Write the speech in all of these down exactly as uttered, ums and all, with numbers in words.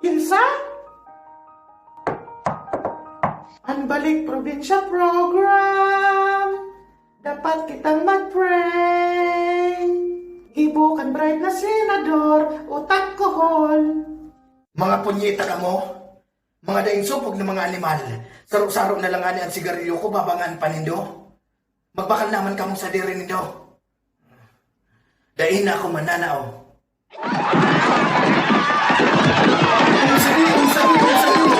Kinsa? An Balik Probinsya Program. Dapat kitang mag-pray. Gibo kan bright na senador, utak kohol. Mga punyeta kamo! Mga daing supog na mga animal! Saro-saro na lang ani an sigarilyo ko, babangaan pa nindo. Magbakal naman kamo sadiri nindo. Dai na ako mananao. Ang sabi, ang sabi, ang sabi.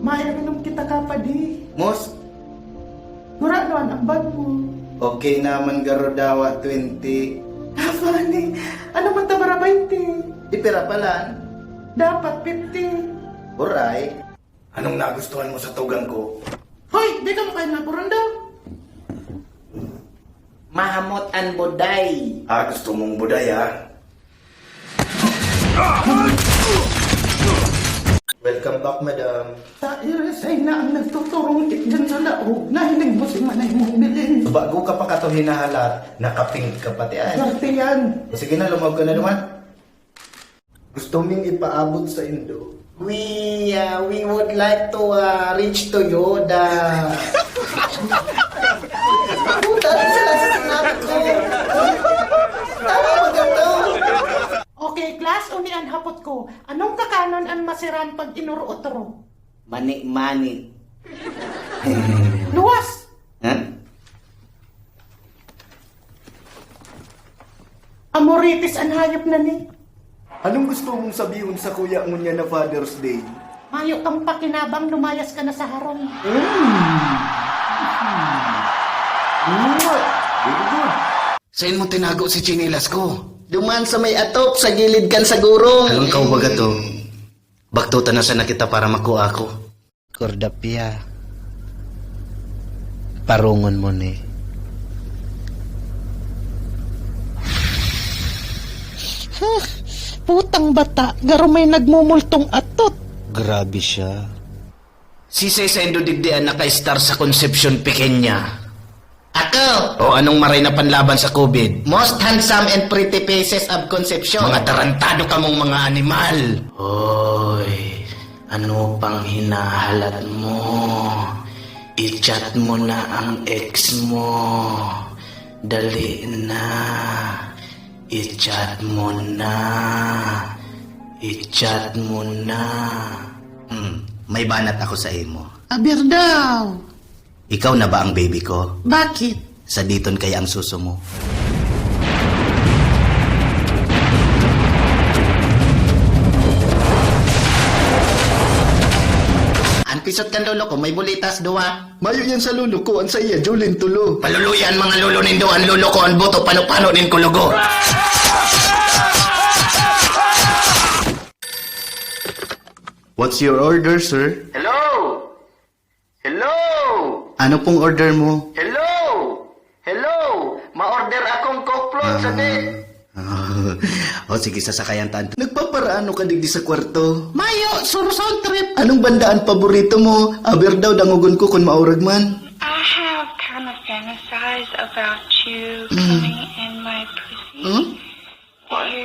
May uminom kita ka, padi. Mos? Gurano an ambag mo? Okay naman, garo dawa twenty. Funny. Ano man ta bara baynte? Di pira pa lang. Dapat fifty. Oray. Anong nagustuhan mo sa tugang ko? Hoy! Di ka mo kayo napurundo? Mahamot an buday. Ah, gusto mong buday, ha? Welcome back, madam. Sa irisay na ang nagtuturungkit dyan sa laog. Nahiling mo si Manay mong bilin. Bago ka pa kato hinahalat, nakapink ka pati ay. Swerte yan. Sige na, lumaog ka na naman. Gusto ming ipaabot sa indo. We, uh, we would like to, uh, reach to you the Puta, ano sila sa sinabi ko? Tama ba ito? Okay, class, uni an hapot ko. Anong kakanon an masiran pag inuro-utro? Mani-mani. Luwas! Ha? Amoritis an hayop na ni. Anong gusto mong sabihon sa kuya ngunyan na Father's Day? Mayo kang pakinabang, lumayas ka na sa harong. Mm. Mm. Very good. Sain mo tinago si tsinelas ko? Duman sa may atop, sa gilid kan sa gurong. Alang ka, ubaga to. Bakto ta na sana kita para makua ako. Kordapia, parungon mo ni. Huh, putang bata, garo may nagmumultong atot. Grabe siya. Sisay saindo digdi an naka-star sa Concepcion Pequeña? Ako! O anong maray na panlaban sa COVID? Most handsome and pretty faces of Concepcion. Mga tarantado kamong mga animal! Oy, ano pang hinahalat mo? I-chat mo na ang ex mo. Dali na. I-chat mo na. I-chat mo na. Hmm, may banat ako sa imo. Aber daw! Ikaw na ba ang baby ko? Bakit? Saditon kaya ang suso mo. An pisot kan lolo ko may bulitas duwa. Mayo yan sa lolo ko, an saiya, Jolene tulo. Paluluya an mga lolo nindo, an lolo ko, an buto, pano-pano nin kulugo. What's your order, sir? Hello! Hello! Ano pong order mo? Hello! Hello! Ma-order akong Coke float, Ah. sabi. Ah. O sige, sasakayan taan. Nagpapaano ka digdi sa kwarto? Mayo, sursound trip. Anong banda an paborito mo? Aber daw, dangogon ko kun maurag man. I have kind of fantasize about you Mm. coming in my pussy. Hmm?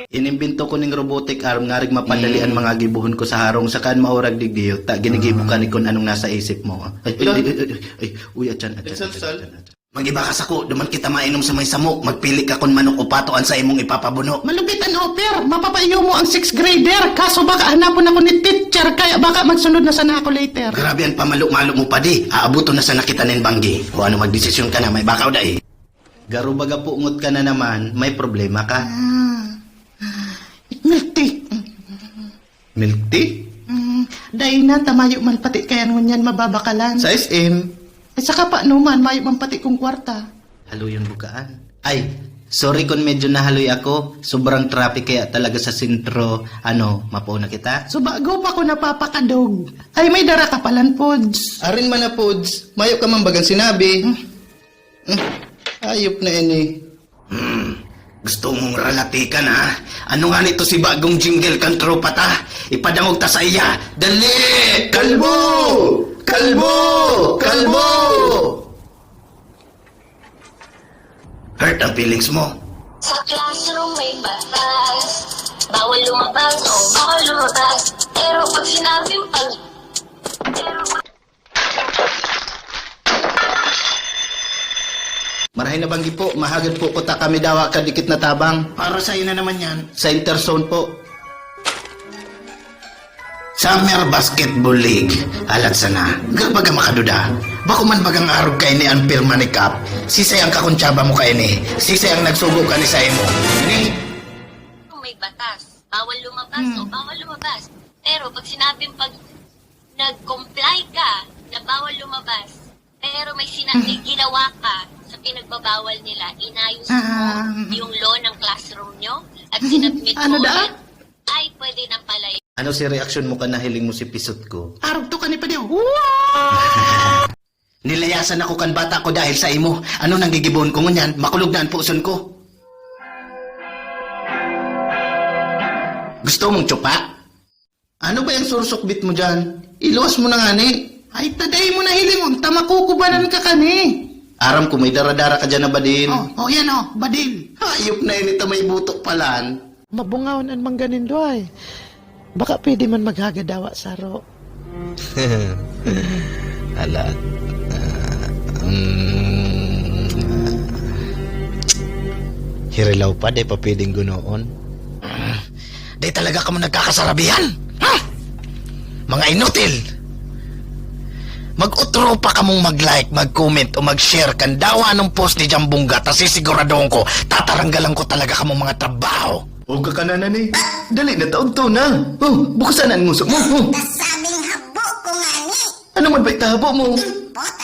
Inimbento ko ning robotic arm ngarig mapadali an Mm. mga gibohon ko sa harong, saka an maurag digdi, ta ginigibo ka ni kun anong nasa isip mo. Ay, ay, Lo- ay, ay, ay, ay, uy, atyan, atyan, It's a atyan, sal- atyan, atyan. Mag-iba ka sako, duman kita mainom sa may samok, magpili ka kun manok o pato an sa imong ipapabuno. Malupit an offer, mapapaiyo mo ang sixth grader, kaso baka hanapon ako ni teacher, kaya baka magsunod na sana ako later. Grabe an pamalo-malo mo, padi. Aaboton na sana kita nin banggi. O ano, magdesisyon ka na, may baka o dai? Garo baga pungot ka na naman, may problema ka. Ah. Milk tea. Milk tea? Mm, dai na, ta mayo man pati kayan ngunyan mababakalan. Sa S M? At saka paano man, mayo man pati kong kwarta. Haloyon bukaan. Ay, sorry kung medyo nahaloy ako. Sobrang traffic kaya talaga sa sentro. Ano, mapauna kita? So bago pa ko napapakadog. Ay, may dara ka palan, Pods. Arin man na, Pods. Mayo ka man bagang sinabi. Hmm. Hmm, ayop na ini. Hmm, gusto mong ralatikan, ha? Ano nga nito si bagong jingle kan tropa ta? Ipadangog ta sa iya. Dali! Kalbo! Kalbo! Kalbo! Hurt ang feelings mo? Sa classroom may batas. Bawal lumabas o bawal lumabas. Pero Ay, nabanggi po, mahagad po ko ta kami dawa kadikit na tabang. Para sa'yo na naman yan. Sa Interzone po. Summer Basketball League. Alat sana. Grabe ka makaduda. Bako man bagang arog kaini an pirma ni Kap. Sisay ang kakuntsaba mo kaini. Sisay ang nagsugo kani sa imo. Ini? Kung may batas, bawal lumabas, Hmm. o bawal lumabas. Pero pag sinabing pag nag-comply ka na bawal lumabas, pero may, sina- may ginawa ka sa pinagbabawal nila, inayos Ah. mo yung law ng classroom nyo at sinadmit Ano mo da? ulit, ay pwede na pala yun. Ano si reaksyon mo kan nahiling mo si pisot ko? Arog to kani pa di. Wow! Nilayasan ako kan bata ko dahil sa imo. Ano nang gigibohon ko ngunyan? Makulog na an puson ko. Gusto mong tsupa? Ano ba yung sursukbit mo dyan? Iluwas mo na ngani. Ay, taday mo na hilingon, ta makukubanan ka kani. Aram ko may dara-dara ka dyan na badil. Oh, oh, yan oh, badil. Hayop na ini ta may butok palan. Mabungaon an mangga nindo ay. Baka pwede man maghagad dawa saro. Alat. Ah, mm, hirilaw pa, di pa pwedeng gunoon. Di talaga kamo nagkakasarabihan? Ha? Mga inutil! Mag-utro pa kamong mag-like, mag-comment o mag-share kan dawa anong post ni Jambungga ta sisiguradohon ko, tataranggalan ko talaga kamong mga trabaho. O kakananan eh. Dali na taon to na. Oh, bukasan ang nguso mo. Oh. Kasabing habo ko nga ni. Ano man ba itahabo mo? Impot